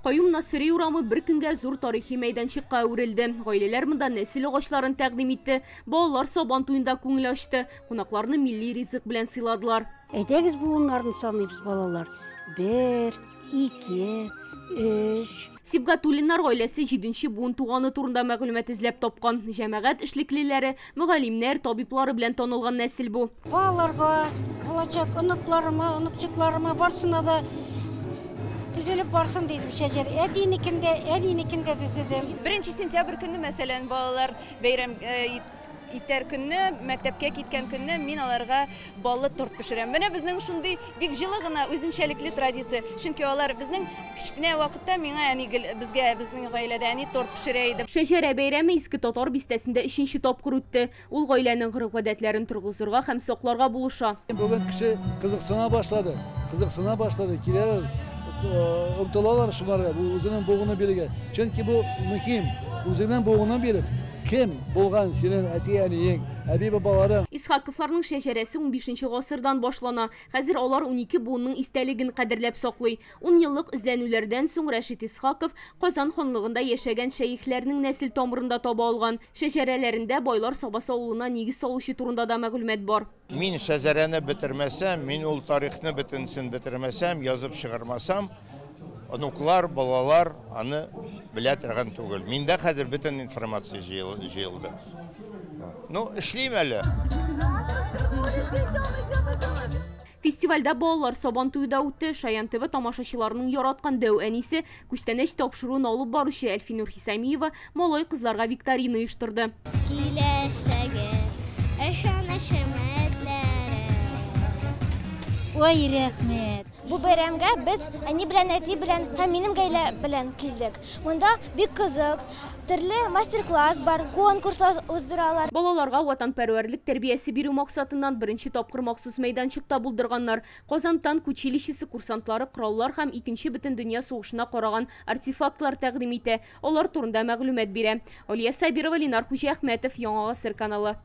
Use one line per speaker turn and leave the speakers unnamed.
Каюм Насыйри урамы бер көнгә зур тарихи мәйданчыкка әверелде. Гаиләләр монда нәсел агачларын тәкъдим итте, балалар Сабан туенда күңел ачты, кунакларны милли ризык белән сыйладылар.
Әйдәгез буыннарны саныйбыз, балалар. Бер, ике, өч.
Сибгатуллиннар гаиләсе җиденче буын туганы турында мәгълүмат эзләп тапкан. Җәмәгать эшлеклеләре, мөгаллимнәр, табиблары белән танылган нәсел бу.
Балаларга, булачак оныкларыма, оныкчыкларыма барсына да төзелеп барсын дидем шәҗәр. Әтинекен дә, әнинекен дә төзедем.
Беренче сентябрь көнне, мәсәлән, балалар бәйрәм итәр көнне, мәктәпкә киткән көнне мин аларга баллы торт пешерәм. Менә безнең шундый бик җылы гына үзенчәлекле традиция. Чөнки алар безнең кечкенә вакытта миңа әни гел безгә безнең гаиләдә әни торт пешерә иде.
Шәҗәрә бәйрәме Иске Татар бистәсендә өченче тапкыр үтте. Ул гаиләнең гореф-гадәтләрен торгызырга һәм сакларга булыша.
Бүген кеше кызыксына башлады, кызыксына башлады, киләләр, омтылалар шуларга, бу үзенең буынын бирергә. Чөнки бу мөһим, үзеңнең буынын биреп, кем булган синең әти-әниең, әби-бабаларың.
Исхаковларның шәҗәрәсе унбишенче гасырдан башлана. Хәзер алар 12 буынның истәлеген кадерләп саклый. Ун еллык эзләнүләрдән соң Рәшит Исхаков Казан ханлыгында яшәгән шәехләрнең нәсел тамырын да таба алган. Шәҗәрәләрендә Байлар Сабасы авылына нигез салучы турында да мәгълүмат бар.
Мин шәҗәрәне бетермәсәм, мин ул тарихны бөтенесен бетермәсәм, язып чыгармасам, онуклар, балалар аны белә торган түгел. Миндә хәзер бөтен информация җыелды. Ну, эшлим әле.
Фестивальдә балалар Сабан туе да үтте. Шаян ТВ тамашачыларының яраткан дәү әнисе, күчтәнәч тапшыруын алып баручы Әлфинур Хисамиева малай-кызларга викторина оештырды.
Киләчәге ышаныч өметләре.
Ой, рәхмәт.
Бу бәйрәмгә без әни белән, әти белән һәм минем гаилә белән килдек. Монда бик кызык, төрле мастер-класс бар, конкурслар уздыралар.
Балаларга ватанпәрвәрлек тәрбиясе бирү максатыннан беренче тапкыр махсус мәйданчык та булдырганнар. Казан танк училищесы курсантлары кораллар һәм икенче бөтендөнья сугышына караган артефактлар тәкъдим итә, алар турында мәгълүмат бирә. Алия Сабирова, Ленар Хуҗиәхмәтов, Яңа Гасыр каналы.